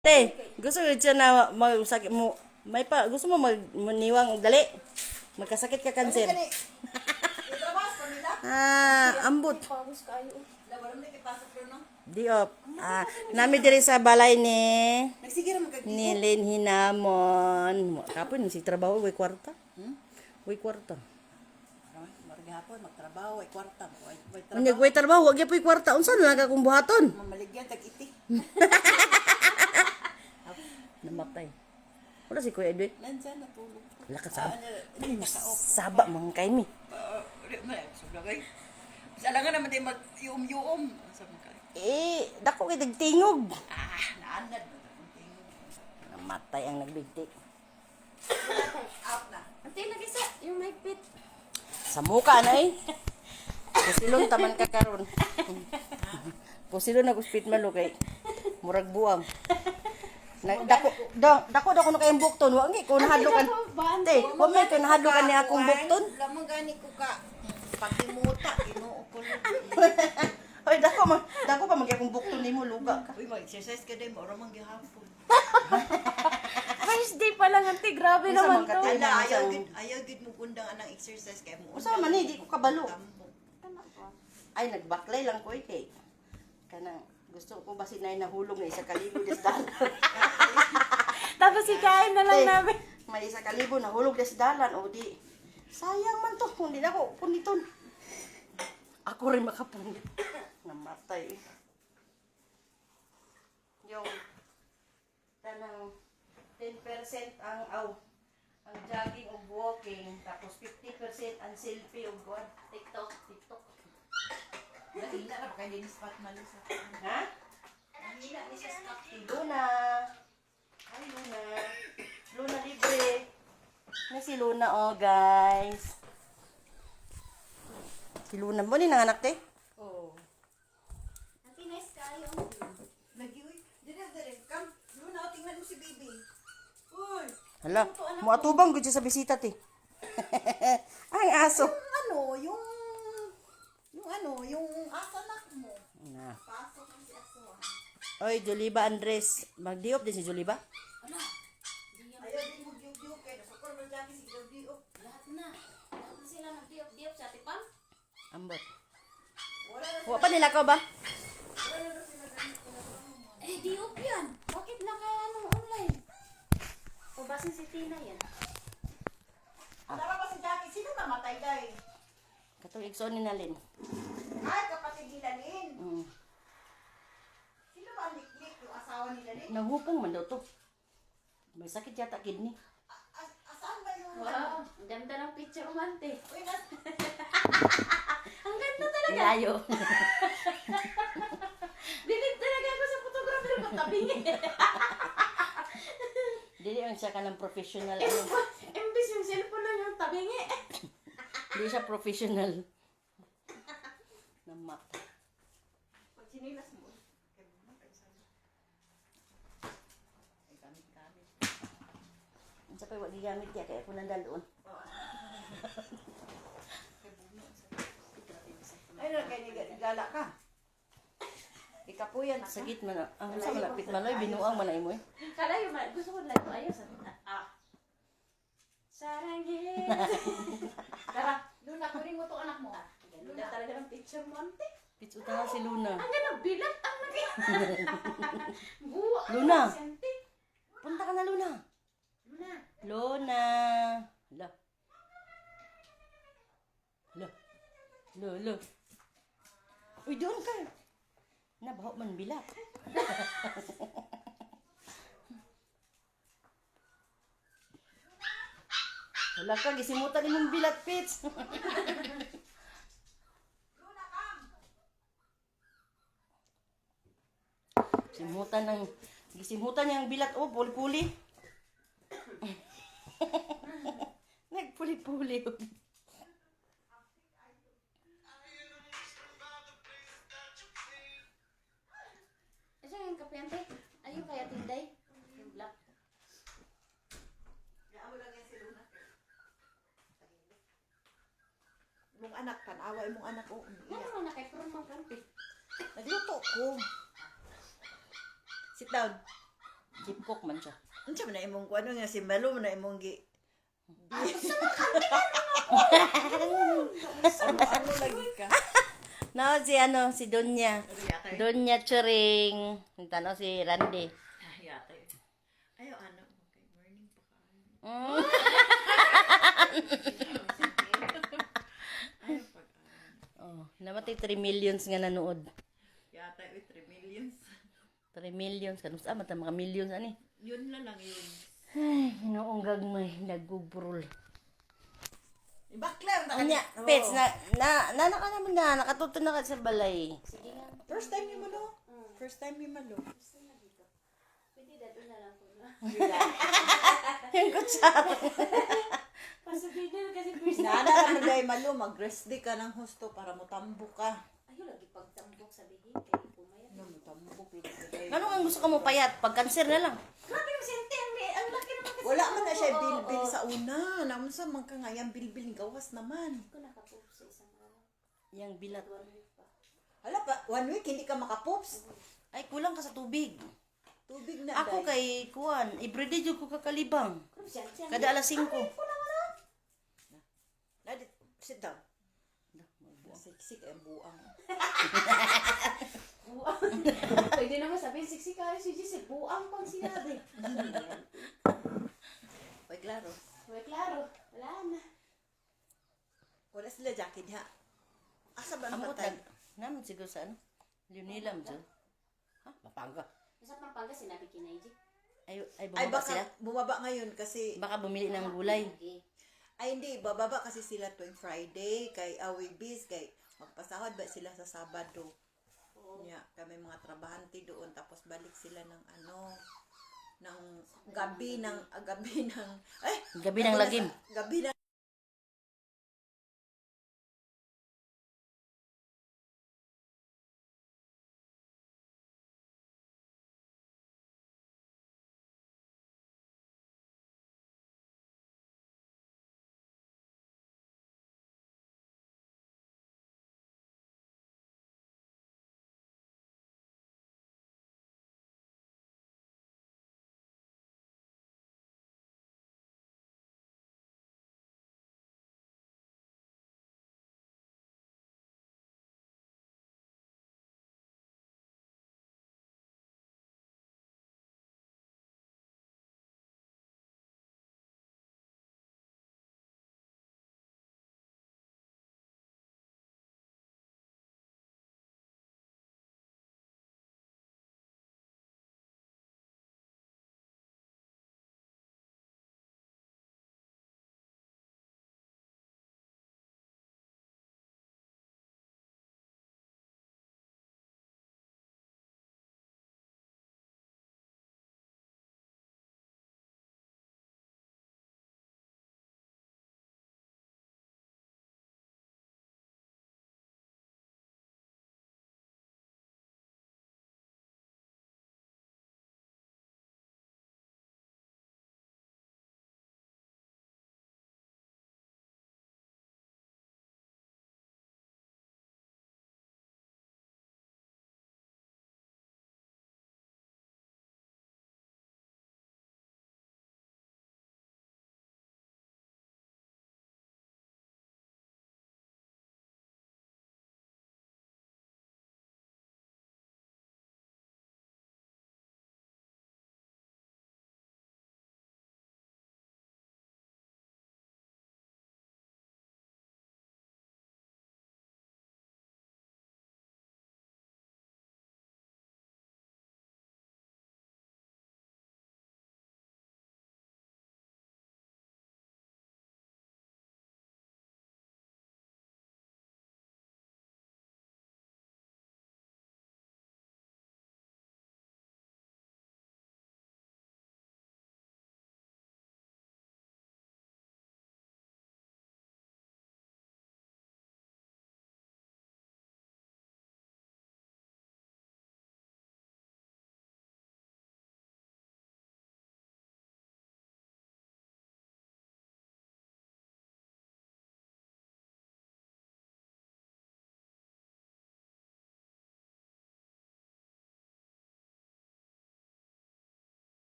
Te, gusto ko siya na magsakit mo. May pa, gusto mo mag maniwang og dali. Magkasakit ka kanser. Ah, ambot. Pagos kayo. Di op. Ah, nami diri sa balay ni Nagsige ra magkag ni Lynn Hinamon. Kapon si trabaho way kwarta. Way kwarta. Murag hapon magtrabaho ay kwarta, way way trabaho. Unya way trabaho, wa gyud kwarta. Unsa na lang ka kung buhaton? Mamaligyan tag iti. Namatay. Wala si Kuya Edwin. Nandiyan natulog. Wala ka saba. Ano naka-off. Saba mga kay mi. Sobra kay. Sa naman di mag yum-yum. Sa mga kay. Eh, dako kay tingog. Ah, naanad na akong tingog. Namatay ang nagbigti. Out na. Ante, lagi sa, yung mahigpit. Sa muka na eh. Pusilon taman ka karon. Pusilon na guspit malo kay murag buwang. Na, dako da, dako dako na kayong bukton wa ngi ko nahadlokan. Te, wa may ko nahadlokan ni akong bukton. Lamang gani ko ka patimuta Ginoo ko. Oy, dako man, dako pa magyakong bukton nimo luga ka. Uy, mag-exercise ka din, mao ra man gihapon. First day pa lang, ante. Grabe Unsa naman man ka to. tayo? Ala, ayaw gid mo kundang anang exercise kay mo. Usa man ni di ko kabalo. Tambok. Ay nagbaklay lang ko eh kay kanang gusto ko basin na nahulog na 1,000 des dalan. Tapos ikain na lang Te, namin. may 1,000 nahulog des dalan o di. Sayang man to kung di na ako puniton. Ako rin makapunit. Namatay. Yung tanang 10% ang aw ang jogging o walking tapos 50% ang selfie o kuan. TikTok. TikTok. Nahina ra ba kay Dennis Pat Malo sa. Ha? Nahina ni siya sa Si Luna. Hi Luna. Luna libre. Na si Luna oh guys. Si Luna mo ni nanganak te? Oo. Ante, nice kayo. Lagi uy. Dire dire. Kam, Luna, tingnan mo si baby. Uy. Hala, muatubang gud siya sa bisita te. Ang aso. Yung ano, yung ano, yung asanak mo. Na. Pasok mo si aso. Oy, Juliba Andres, magdiop din si Juliba. Ayaw din mo gyug kay nasukol man lagi si gyug. Lahat na. Lahat na sila nagdiop-diop sa ate Pam. Ambot. Wala na Wa pa nila ko ba? Eh, diop yan. Bakit naka ano, online? O basin si Tina yan. Tara pa si Jackie, sino namatay day? Katong igsoon ni Nalin. Ay, kapatid ni Lalin. Sino ba ang liklik yung asawa ni Lalin? Nahupong man daw to. May sakit yata kidney. Asaan ba yung Wow, ang ganda ng picture mo, ante. Uy, nas Ang ganda talaga. Layo. Bilib talaga ako sa photographer ko. Tabingi. Dili man siya kanang professional ano. Imbis yung cellphone lang yung tabingi. Hindi siya professional. Namatay. Pag sinilas mo. Kay mo kay sa. Ay, gamit-gamit. Unsa pa wa gigamit niya kay ako nandaloon. Ay, na kay gala ka. Ikapuyan na ka. Sakit man. Ah, unsa man lapit man oy binuang man na imo eh. Kala yung gusto ko lang ayos. Ah. Saranghe. Tara, Luna, kunin mo to anak mo. ganda talaga ng picture mo, ante. Pitsuta na si Luna. Ang ganda, bilat ang nag- Buwa. Luna. Si ante. Punta ka na Luna. Luna. Luna. Hala. Hala. Hala. Hala. Uy, doon ka. Nabaho man bilat. Wala ka, gisimutan imong bilat, Pits. Simutan ng gisimutan niya ang bilat oh, puli-puli. Nagpuli-puli. Asa yung kape, ante? Ayun kaya tinday? Yung black. Yaamo lang yan si Luna. Imong anak, tanawa imong anak oh, Ano umiiyak. man na kay Pron mang kante? Nagluto ko. Sit down. Chief cook man siya. Unsa man na imong kuano nga si Melo man na imong gi. Ano lagi ka? No, si ano, si Donya. Donya Churing. Tanaw si Randy. Yata. Ayo ano, okay, morning pa ka. Ayo pag Oh, namatay 3 millions nga nanood. yata uy 3 millions. 3 millions kanus ah mata mga millions ani. Yun na lang yun. Ay, hinoong gagmay naggubrol. Ibakla ang Anya, pets na na na na ka naman na nakatuto na ka sa balay. Sige nga. First time ni Malo. First time ni Malo. Pwede dato na lang ko na. Yung kutsara. Pasubidin kasi first. Nana naman dahil Malo, mag-rest day ka ng husto para mutambok ka. Ayaw lagi pagtambok sa bihig kay pumaya. Ano, mutambok lagi ka dahil. Ano ang gusto ka mo payat? Pag cancer na lang. Grabe yung sente, ang laki naman kasi. Wala man na siya bilbil sa una. Naman sa man ka nga, yung bilbil gawas naman. Ko nakapoop sa isang araw. Yang bilat. One week pa. Hala pa, one week hindi ka makapops. Ay, kulang ka sa tubig. Tubig na, Ako day. kay kuan, everyday jud ko kakalibang. Grabe siya. Kada alas 5. Nadi, sit down. Siksik ang buang. Buang. Pwede naman sabihin, siksi kayo si Jesse. Buang pang sinabi. Oy, klaro. Uy, klaro. Wala na. Wala sila jacket ha. Asa ba ang Amot patay? na naman siguro sa ano? Leonila mo dyan. Ha? Mapangga. Nasa Pampanga, sinabi kinay G. Ay, ay Ay, bumaba baka sila. bumaba ngayon kasi Baka bumili ng gulay. Okay. Ay, hindi. Bababa kasi sila tuwing Friday kay Awibis, kay magpasahod ba sila sa Sabado. Nya, kami mga trabahante doon tapos balik sila ng ano ng gabi ng ah, gabi ng ay Gabi ng lagim. Gabi ng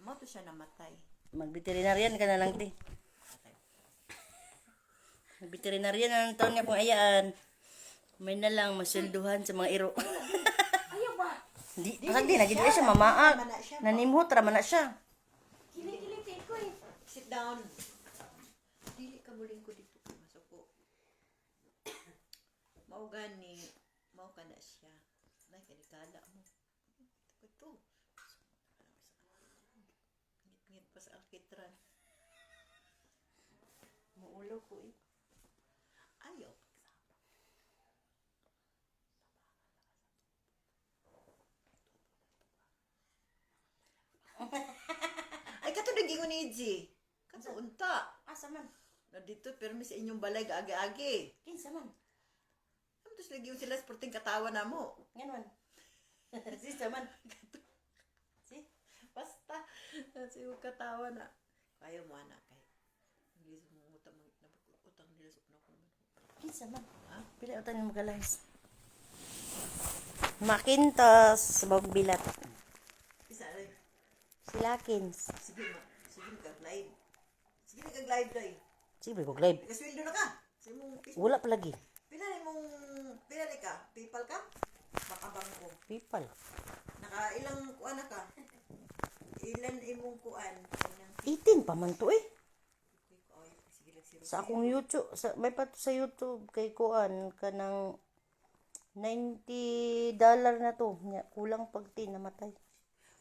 Mao to siya namatay. Mag-veterinarian ka na lang, ti. Mag-veterinarian na lang taon nga kung ayaan. May na lang maswelduhan sa mga iro. Ayaw ba? Di, pasag di, nagigil siya, mamaag. Nanimhot, raman na siya. Kili-kili kay ko eh. Sit down. Dili ka muling ko dito kay masuko. Mao gani, mao ka na siya. Nay kanikala mo. Ito ko ito. Ngit-ngit pa sa alkitran. Muulo ko eh. Ayaw pagsama. Ay, kato nag-ingon ni G. Kato unta. Asa man? Na dito, pero may sa inyong balay gaagi-agi. Kinsa man? Ano to sila giyon sila sporting katawa na mo. Ngan man. Sisa man. Si? Basta, nasa yung katawa na. Kaya mo anak kay. Hindi sa mga utang, utang nila sa una ko naman. Kinsa man? Ha? Pila utan mo galas. Makintos, bog bilat. Isa rin. Silakins. Sige ma, sige kag live. Sige kag live day. Sige, ko live. Kasweldo na ka. Sa imong Wala pa lagi. Pila ni mong pila ni ka? PayPal ka? Baka bangko. PayPal. Naka ilang kuan na ka? Ilan imong kuan? Kanang 18 pa man to eh. ay, sige lang si Sa akong YouTube, sa, may pa to sa YouTube kay kuan kanang $90 na to. Nya, kulang pag 10 namatay.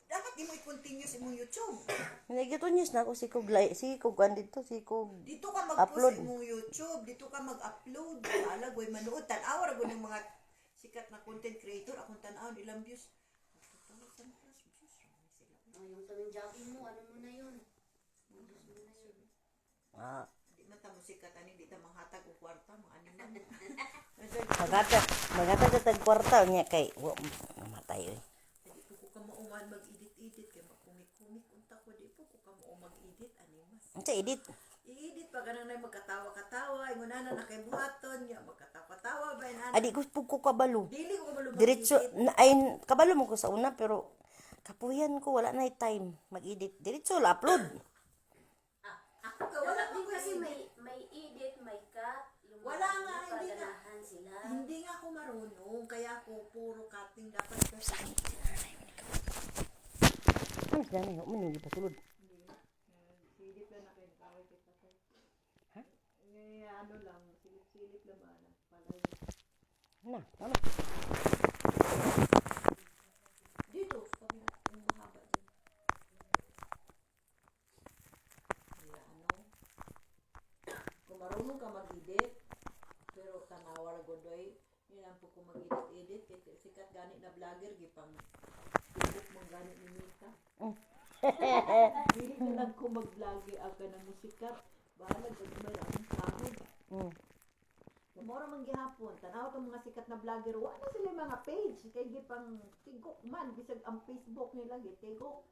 Dapat di mo i-continue sa imong YouTube. Nagitunyos na ako si kog si kog kuan dito, si kog Dito ka mag-post Upload. sa imong YouTube, dito ka mag-upload. Alag way manood tan-aw ra gud ng mga sikat na content creator akong tan-awon ilang views. 2,000 plus views ra man sila. Oh, yung tawing jogging mo, ano mo na yun? Diyos mo na yun. Ah, Di man ta mo sikat ani di ta manghatag og kwarta mga ani man. Maghatag tag kwarta nya kay wa namatay oy. Di po ko ka mauman mag-edit-edit kay magkumik-kumik unta ko di po ko ka mao mag-edit ani mas. Unsa edit? I-edit pa ganang nay magkatawa-katawa ingon ana na kay buhaton nya magkatawa-tawa ba ana. Adi ko pug ko kabalo. Dili ko kabalo Diretso mag-edit. na, ay kabalo mo ko sa una pero kapuyan ko wala na time mag-edit. Diretso la upload. Ako ka wala Dapat pa din ko kasi edit. may edit, may cut. Yung mga Wala nga, iba, hindi nga. ganahan sila. Hindi nga ako marunong kaya ako puro cutting dapat kasi. Ano sila na yun? Ano yung pasulod? Silip lang na kayo nakaway kay tatay. Ha? Eh, ano lang, silip-silip lang ba na. Palay. Na, ano? Dito, kabila, yung mahaba dyan. Kaya ano, kung marunong ka mag-edit, pero tanawa ra godoy, yun ang po kung mag-edit-edit, kay sikat gani na vlogger, gipang Facebook mong gani ni Mita. Dili na lang ko mag-vlogger, aga na mo sikat, bahala gagmay ang sahod. Mura man gihapon, tanaw tong mga sikat na vlogger, wa na sila mga page kay gipang tigok man bisag ang Facebook nila gitigok.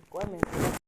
Kuan man sila.